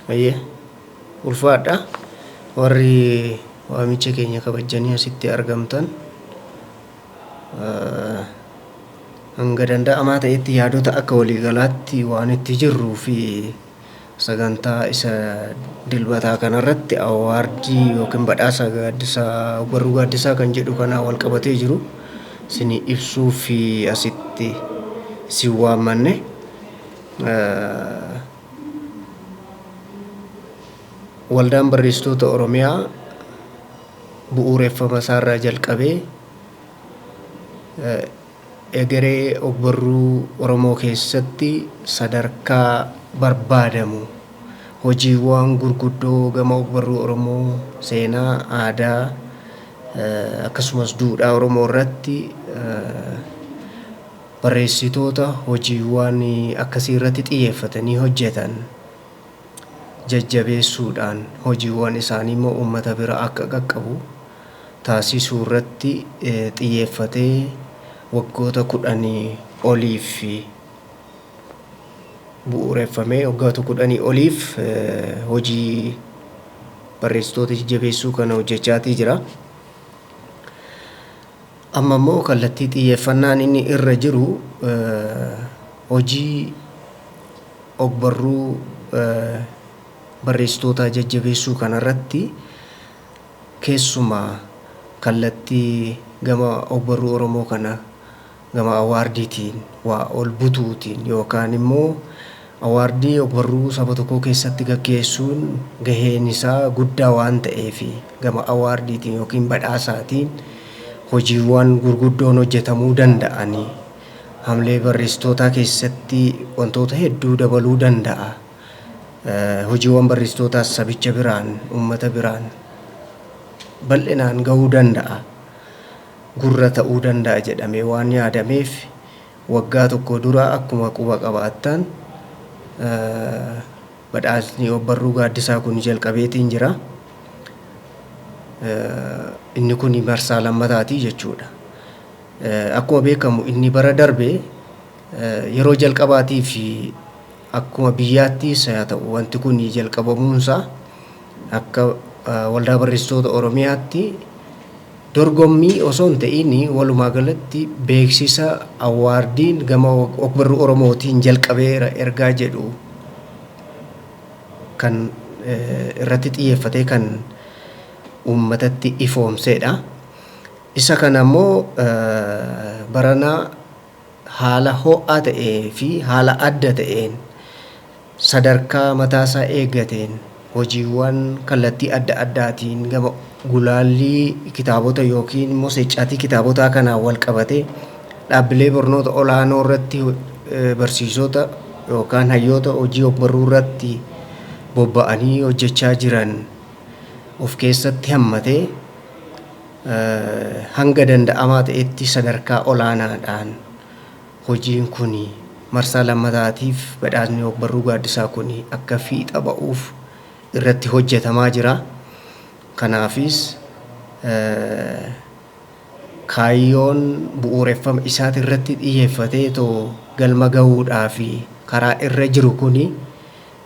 Hayyee, ulfaadha. Warri waamicha keenya kabajjanii asitti argamtan, hanga danda'amaa ta'etti yaadota akka waliigalaatti waan itti jirruu fi sagantaa isa Dilbataa kanarratti awaardii yookiin badhaasa gaaddisaa Ogbarruu Gaaddisaa kan jedhu kanaa wal qabatee jiru isinii ibsuu fi asitti isin waammanne. Waldaan Barreessitoota Oromiyaa bu'uureffama isaarraa jalqabee egeree ogbarruu Oromoo keessatti sadarkaa barbaadamu hojiiwwan gurguddoo gama ogbarruu Oromoo, seenaa, aadaa, akkasumas duudhaa Oromoo irratti barreessitoota hojiiwwan akkasii irratti xiyyeeffatanii hojjetan jajjabeessuudhaan hojiiwwan isaanii immoo uummata bira akka qaqqabu taasisuu irratti xiyyeeffatee waggoota 10 oliif bu'uureffamee waggoota 10 oliif hojii barreessitoota jajjabeessuu kana hojjechaatii jira. Amma immoo kallattii xiyyeeffannaan inni irra jiru hojii ogbarruu barreessitootaa jajjabeessuu kanarratti, keessumaa kallattii gama ogbarruu Oromoo kana gama awaardiitiin waa ol butuutiin yookaan immoo awaardii ogbarruu saba tokkoo keessatti gaggeessuun gaheen isaa guddaa waan ta'eef, gama awaardiitiin yookiin badhaasaatiin hojiiwwan gurguddoon hojjetamuu danda'anii hamlee barreessitootaa keessatti wantoota hedduu dabaluu danda'a. Hojiiwwan barreessitootaas sabicha biraan, uummata biraan bal'inaan gahuu danda'a. Gurra ta'uu danda'a jedhamee waan yaadameef, waggaa tokko dura akkuma quba qabaattan badhaasni Ogbarruu Gaaddisaa kun jalqabeetiin jira. Inni kun marsaa lammataatii jechuudha. Akkuma beekamu inni bara darbe yeroo jalqabaatiif akkuma biyyaattis haa ta'u wanti kun jalqabamuunsaa, akka Waldaa Barreessitoota Oromiyaatti dorgommii osoo hin ta'in walumaa galatti beeksisa awwaardiin gama ogbarruu Oromootiin jalqabeera ergaa jedhu kan irratti xiyyeeffatee kan uummatatti ifoomsedha. Isa kana immoo barana haala ho'aa ta'ee fi haala adda ta'een, sadarkaa mataasaa eeggateen, hojiiwwan kallattii adda addaatiin gama gulaallii kitaabota yookiin immoo seeccaatii kitaabotaa kanaan wal qabatee dhaabbilee barnoota olaanoo irratti barsiisota yookaan hayyoota hojii ogbarruu irratti bobba'anii hojjechaa jiran of keessatti hammatee, hanga danda'amaa ta'etti sadarkaa olaanaadhaan hojiin kun marsaa lammataatiif badhaasni Ogbarruu Gaaddisaa kun akka fiixa ba'uuf irratti hojjetamaa jira. Kanaafis kaayyoon bu'uureffama isaati irratti xiyyeeffatee too galma gahuudhaaf karaa irra jiru kun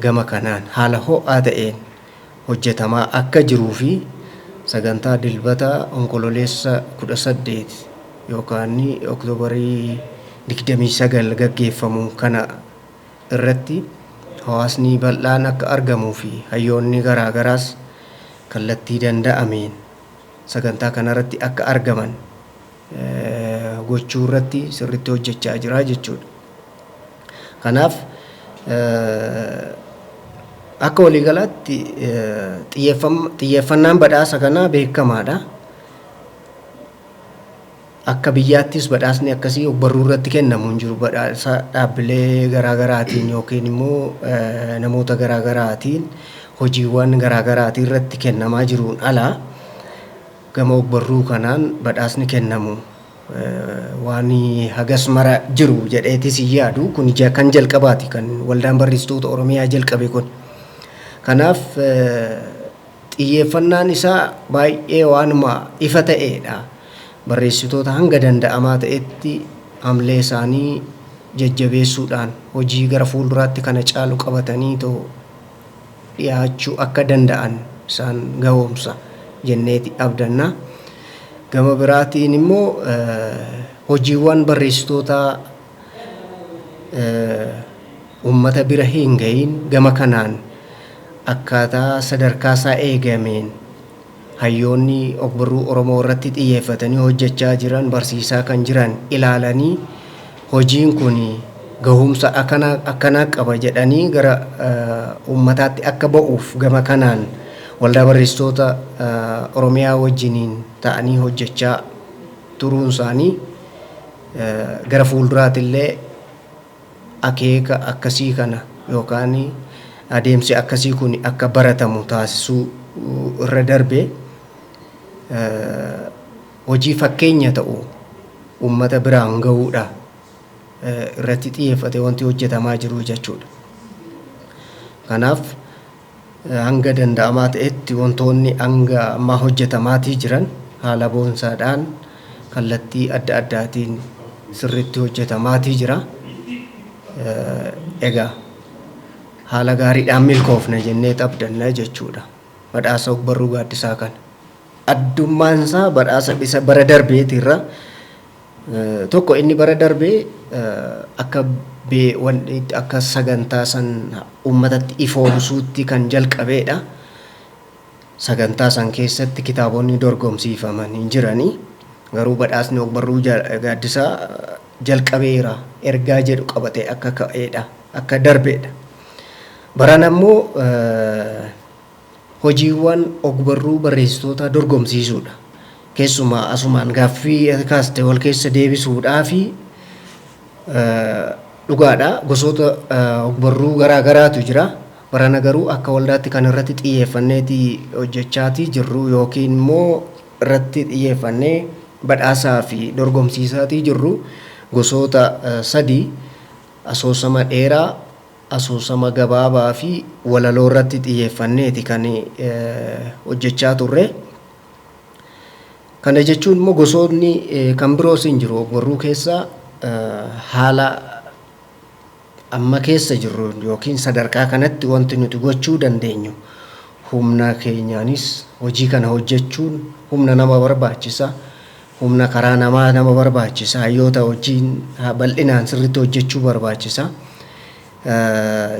gama kanaan haala ho'aa ta'een hojjetamaa akka jiruu fi sagantaa Dilbata Onkololeessa 18 yookaan Oktoobarii 29 gaggeeffamu kana irratti hawaasni bal'aan akka argamuu fi hayyoonni garaa garaas kallattii danda'ameen sagantaa kanarratti akka argaman gochuu irratti sirriitti hojjechaa jira jechuudha. Kanaaf akka waliigalaatti xiyyeeffannaan badhaasa kanaa beekamaadha. Akka biyyaattis badhaasni akkasii ogbarruu irratti kennamu hin jiru. Badhaasa dhaabbilee garaa garaatiin yookiin immoo namoota garaa garaatiin hojiiwwan garaa garaatiin irratti kennamaa jiruun ala gama ogbarruu kanaan badhaasni kennamu waan hagas mara jiru jedheetis hin yaadu. Kun kan jalqabaati, kan Waldaan Barreessitoota Oromiyaa jalqabe kun. Kanaaf xiyyeeffannaan isaa baay'ee waanuma ifa ta'eedha. Barreessitoota hanga danda'amaa ta'etti hamlee isaanii jajjabeessuudhaan hojii gara fuulduraatti kana caalu qabatanii too dhiyaachuu akka danda'an isaan gahoomsa jenneeti abdanna. Gama biraatiin immoo hojiiwwan barreessitoota uummata bira hin gahiin gama kanaan akkaataa sadarkaa isaa eegameen hayyoonni ogbarruu Oromoo irratti xiyyeeffatanii hojjechaa jiran, barsiisaa kan jiran ilaalanii, hojiin kun gahumsa akkanaa qaba jedhanii gara uummataatti akka ba'uuf gama kanaan waldaa barreessitoota Oromiyaa wajjiniin ta'anii hojjechaa turuun isaanii gara fuulduraatti illee akeeka akkasii kana yookaan adeemsi akkasii kun akka baratamu taasisuu irra darbee hojii fakkeenya ta'u uummata biraan gahuudha irratti xiyyeeffate wanti hojjetamaa jiru jechuudha. Kanaaf hanga danda'amaa ta'etti wantoonni hanga ammaa hojjetamaatii jiran haala boonsaadhaan kallattii adda addaatiin sirriitti hojjetamaatii jira. Egaa haala gaariidhaan milkoofna jennee abdanna jechuudha. Badhaasa ogbarruu Gaaddisaa kana. Addummaan isaa badhaasa isa bara darbeetirra, tokko inni bara darbee akka sagantaa san uummatatti ifoomsuutti kan jalqabeedha. Sagantaa san keessatti kitaabonni dorgomsiifaman hin jiranii. Garuu badhaasni ogbarruu Gaaddisaa jalqabeera ergaa jedhu qabatee akka ka'eedha, akka darbeedha. Baran ammoo hojiiwwan ogbarruu barreessitoota dorgomsiisuudha. Keessumaa asumaan gaaffii kaaste wal keessa deebisuudhaa fi dhugaadha. Gosoota ogbarruu garaa garaatu jira. Barana garuu akka waldaatti kan irratti xiyyeeffanneeti hojjechaatii jirru yookiin immoo irratti xiyyeeffannee badhaasaa fi dorgomsiisaatii jirru gosoota sadii: asoosama dheeraa, asoosama gabaabaa fi walaloo irratti xiyyeeffanneeti kan hojjechaa turre. Kana jechuun immoo gosoonni kan biroos hin jiru. Ogbarruu keessaa haala amma keessa jirru yookiin sadarkaa kanatti wanti nuti gochuu dandeenyu, humna keenyaanis hojii kana hojjechuun humna nama barbaachisa. Humna karaa namaa nama barbaachisa. Hayyoota hojiin bal'inaan sirriitti hojjechuu barbaachisa.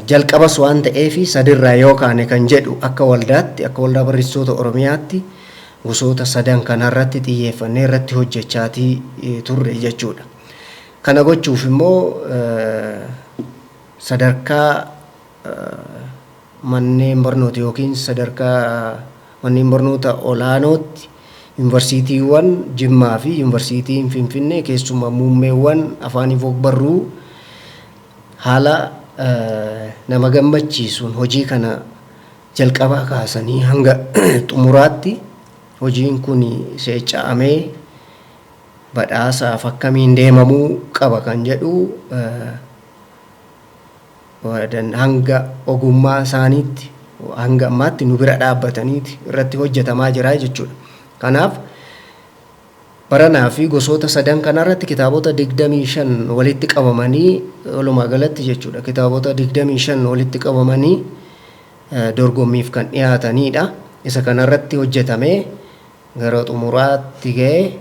Jalqabas waan ta'eef sadirraa yoo kaane kan jedhu akka waldaatti, akka Waldaa Barreessitoota Oromiyaatti gosoota sadan kanarratti xiyyeeffannee irratti hojjechaatii turre jechuudha. Kana gochuuf immoo sadarkaa manneen barnoota yookiin sadarkaa manneen barnoota olaanootti yuunivarsiitiiwwan Jimmaa fi yuunivarsiitiin Finfinnee, keessumaa muummeewwan afaaniif ogbarruu, haala nama gammachiisuun hojii kana jalqabaa kaasanii hanga xumuraatti hojiin kun seecca'amee badhaasaaf akkamiin deemamuu qaba kan jedhu hanga ogummaa isaaniitti hanga ammaatti nu bira dhaabbataniiti irratti hojjetamaa jira jechuudha. Kanaaf baranaa fi gosoota sadan kanarratti kitaabota 25 walitti qabamanii, walumaa galatti jechuudha, kitaabota 25 walitti qabamanii dorgommiif kan dhiyaatanidha. Isa kanarratti hojjetamee gara xumuraatti ga'ee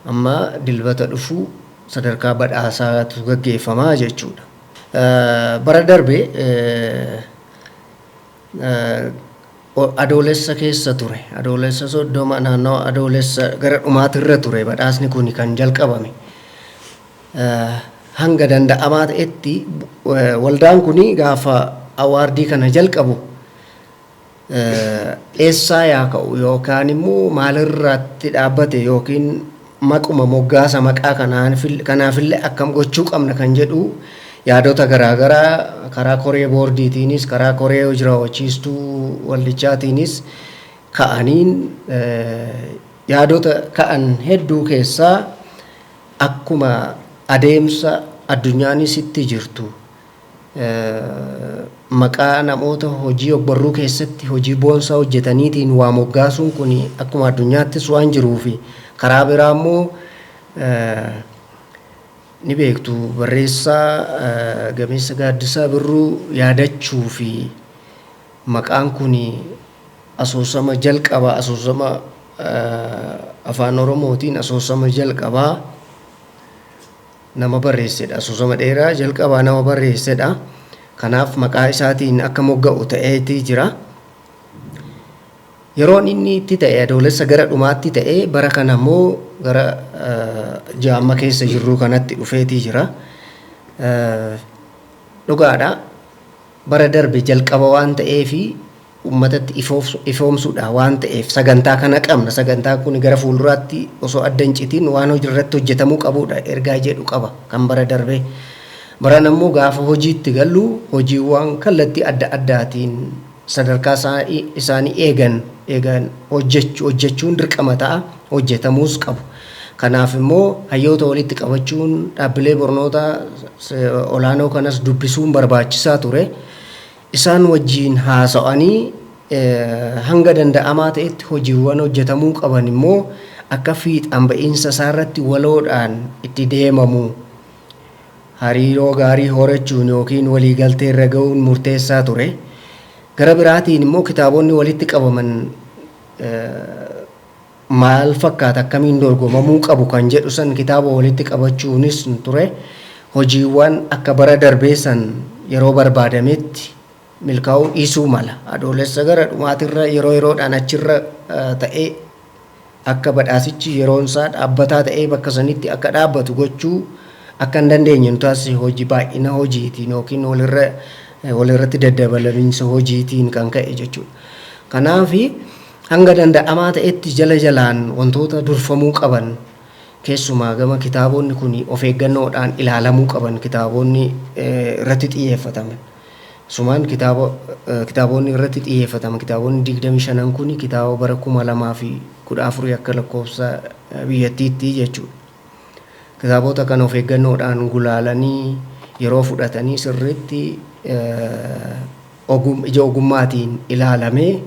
amma Dilbata dhufu sadarkaa badhaasaatu gaggeeffamaa jechuudha. Bara darbe Adoolessa keessa ture. Adoolessa 30, naannoo Adoolessa gara dhumaatirra ture badhaasni kun kan jalqabame. Hanga danda'amaa ta'etti waldaan kun gaafa awaardii kana jalqabu eessaa yaa ka'u yookaan immoo maalirratti dhaabbate yookiin maquma moggaasa maqaa kanaafillee akkam gochuu qabna kan jedhu yaadota garaagaraa karaa koree boordiitiinis karaa koree hojii raawwachiistuu waldichaatiinis ka'aniin, yaadota ka'an hedduu keessaa akkuma adeemsa addunyaanis itti jirtu maqaa namoota hojii ogbarruu keessatti hojii boonsaa hojjetaniitiin waa moggaasuun kun akkuma addunyaattis waan jiruufi, karaa biraa immoo ni beektu, barreessaa gameessa Gaaddisaa Birruu yaadachuu fi Maqaan kun asoosama jalqabaa, asoosama Afaan Oromootiin asoosama jalqabaa nama barreessedha. Asoosama dheeraa jalqabaa nama barreessedha. Kanaaf maqaa isaatiin akka mogga'u ta'eetii jira. Yeroon inni itti ta'e Adoolessa gara dhumaatti ta'e, bara kana immoo gara ji'a amma keessa jirru kanatti dhufeetii jira. Dhugaadha. Bara darbe jalqaba waan ta'eefi uummatatti ifoomsuudha waan ta'eef sagantaa kana qabna. Sagantaa kun gara fuulduraatti osoo adda hin citiin waan hojiirratti hojjetamuu qabudha ergaa jedhu qaba kan bara darbe. Baran ammoo gaafa hojiitti gallu hojiiwwan kallattii adda addaatiin sadarkaa isaanii eegan hojjechuun dirqama ta'a, hojjetamuus qabu. Kanaaf immoo hayyoota walitti qabachuun, dhaabbilee barnoota olaanoo kanas dubbisuun barbaachisaa ture. Isaan wajjiin haasa'anii hanga danda'amaa ta'etti hojiiwwan hojjetamuu qaban immoo akka fiixaan ba'iinsa isaarratti waloodhaan itti deemamu hariiroo gaarii horachuun yookiin waliigaltee irra ga'uun murteessaa ture. Gara biraatiin immoo kitaabonni walitti qabaman maal fakkaata, akkamiin dorgomamuu qabu kan jedhu san kitaaba walitti qabachuunis ture. Hojiiwwan akka bara darbee san yeroo barbaadametti milkaa'uu dhiisuu mala. Adoolessa gara dhumaatirra yeroo yeroodhaan achirra ta'ee akka badhaasichi yeroon isaa dhaabbataa ta'ee bakka sanitti akka dhaabbatu gochuu akka hin dandeenye nu taasise, hojii baay'ina hojiitiin yookiin walirratti daddabalamiinsa hojiitiin kan ka'e jechuudha. Kanaaf hanga danda'amaa ta'etti jala jalaan wantoota durfamuu qaban, keessumaa gama kitaabonni kun of eeggannoodhaan ilaalamuu qaban, kitaabonni irratti xiyyeeffataman. Sumaan kitaabonni irratti xiyyeeffataman kitaabonni 25 kun kitaaba bara 2014 akka lakkoofsa biyyattiitti jechuudha. Kitaabota kana of eeggannoodhaan gulaalanii yeroo fudhatanii sirriitti ija ogummaatiin ilaalamee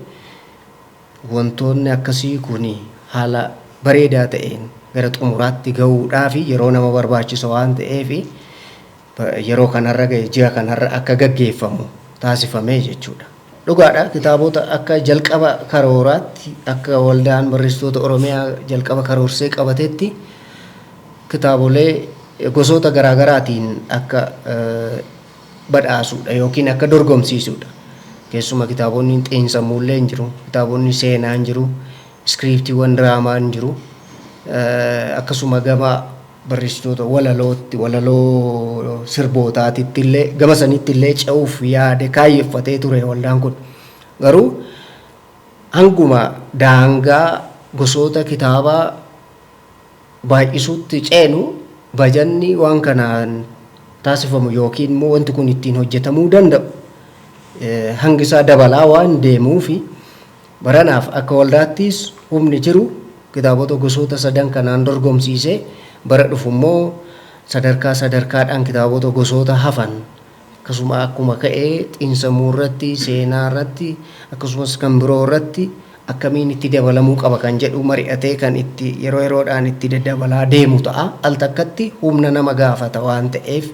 wantoonni akkasii kun haala bareedaa ta'een gara xumuraatti gahuudhaaf yeroo nama barbaachisa waan ta'eef yeroo kanarra ga'e, ji'a kanarra akka gaggeeffamu taasifame jechuudha. Dhugaadha, kitaabota akka jalqaba karooraatti, akka Waldaan Barreessitoota Oromiyaa jalqaba karoorsee qabatetti, kitaabolee gosoota garaagaraatiin akka badhaasuudha yookiin akka dorgomsiisuudha. Keessumaa kitaabonni xiinsammuullee hin jiru, kitaabonni seenaa hin jiru, iskiriiptiiwwan diraamaa hin jiru. Akkasuma gama barreessitoota walalootti, walaloo sirbootaatitti illee, gama sanitti illee ce'uuf yaade kaayyeffatee ture waldaan kun. Garuu hanguma daangaa gosoota kitaabaa baay'isuutti ceenu bajanni waan kanaan taasifamu yookiin immoo wanti kun ittiin hojjetamuu danda'u hangi isaa dabalaa waan deemuufi baranaaf akka waldaattis humni jiru kitaabota gosoota sadan kanaan dorgomsiisee, bara dhufu immoo sadarkaa sadarkaadhaan kitaabota gosoota hafan, akkasuma akkuma ka'ee xiinsammuu irratti, seenaa irratti, akkasumas kan biroo irratti akkamiin itti dabalamuu qaba kan jedhu mari'atee kan itti yeroo yeroodhaan itti daddabalaa deemu ta'a. Al takkatti humna nama gaafata waan ta'eef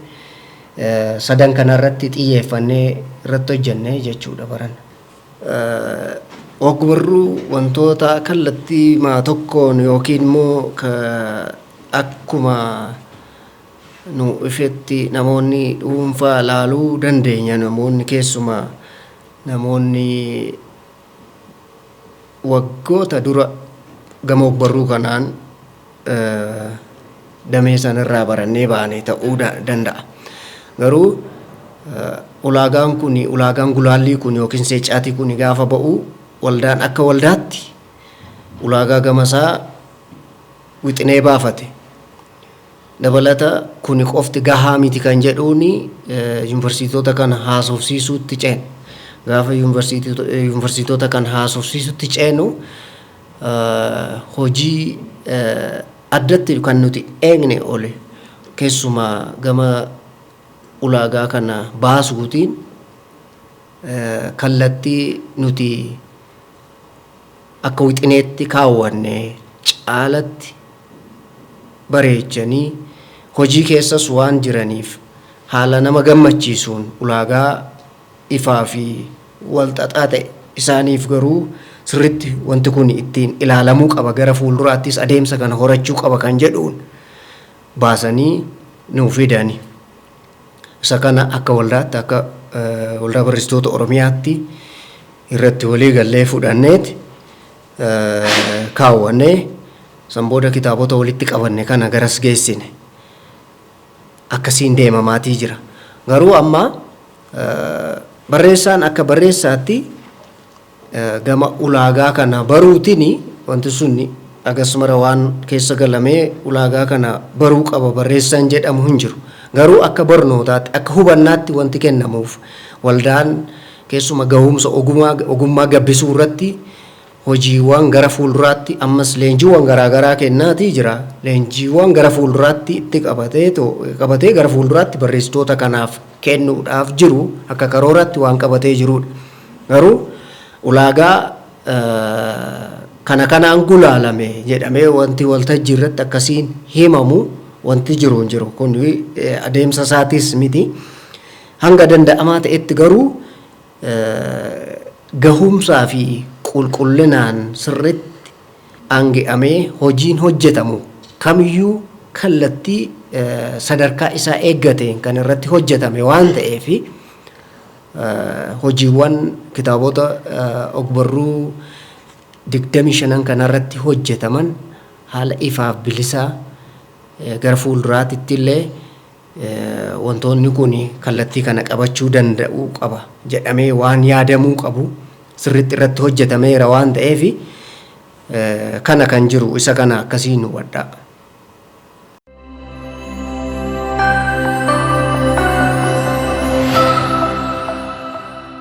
sadan kanarratti xiyyeeffannee irratti hojjennee jechuudha baran. Ogbarruu wantoota kallattii maa tokkoon yookiin immoo akkuma nu ifetti namoonni dhuunfaa laaluu dandeenya, namoonni keessumaa namoonni waggoota dura gama ogbarruu kanaan damee sanarraa barannee baane ta'uu danda'a. Garuu ulaagaan kun, ulaagaan gulaallii kun yookiin seeccaatii kun gaafa ba'u, waldaan akka waldaatti ulaagaa gamasaa wixinee baafate. Dabalata kuni qofti gahaa miti kan jedhuuni yuunivarsiitota kana haasofsiisuutti ceenu. Gaafa yuunivarsiitota kana haasofsiisuutti ceenu hojii addatti kan nuti eegne ole, keessumaa gama ulaagaa kana baasuutiin kallattii nuti akka wixineetti kaawwanne caalatti bareechanii hojii keessas waan jiraniif haala nama gammachiisuun ulaagaa ifaa fi wal xaxaa ta'e isaaniif garuu sirritti wanti kun ittiin ilaalamuu qaba, gara fuulduraattis adeemsa kana horachuu qaba kan jedhuun baasanii nuu fidani. Isa kana akka waldaatti, akka Waldaa Barreessitoota Oromiyaatti irratti walii gallee fudhanneeti kaawwannee, san booda kitaabota walitti qabanne kana garas geessine. Akkasiin deemamaatii jira. Garuu amma barreessaan akka barreessaatti gama ulaagaa kana baruutiin wanti sun akkasumara waan keessa galamee ulaagaa kana baruu qaba barreessaan jedhamu hin jiru. Garuu akka barnootaatti, akka hubannaatti wanti kennamuuf, waldaan keessuma gahumsa ogummaa gabbisuu irratti hojiiwwan gara fuulduraatti ammas leenjiiwwan garaagaraa kennaatii jira. Leenjiiwwan gara fuulduraatti itti qabatee gara fuulduraatti barreessitoota kanaaf kennuudhaaf jiru akka karooraatti waan qabatee jirudha. Garuu ulaagaa kana kanaan gulaalame jedhamee wanti waltajjii irratti akkasiin himamu wanti jiru hin jiru. Kun adeemsa isaatis miti. Hanga danda'amaa ta'etti garuu gahumsaa fi qulqullinaan sirriitti aange'amee hojiin hojjetamu kamiyyuu kallattii sadarkaa isaa eeggateen kan irratti hojjetame waan ta'eef, hojiiwwan kitaabota ogbarruu 25 kanarratti hojjetaman haala ifaaf bilisaa gara fuulduraatitti illee wantoonni kun kallattii kana qabachuu danda'uu qaba jedhamee waan yaadamuu qabu sirriitti irratti hojjetameera waan ta'eef, kana kan jiru isa kana akkasiin hubadhaa.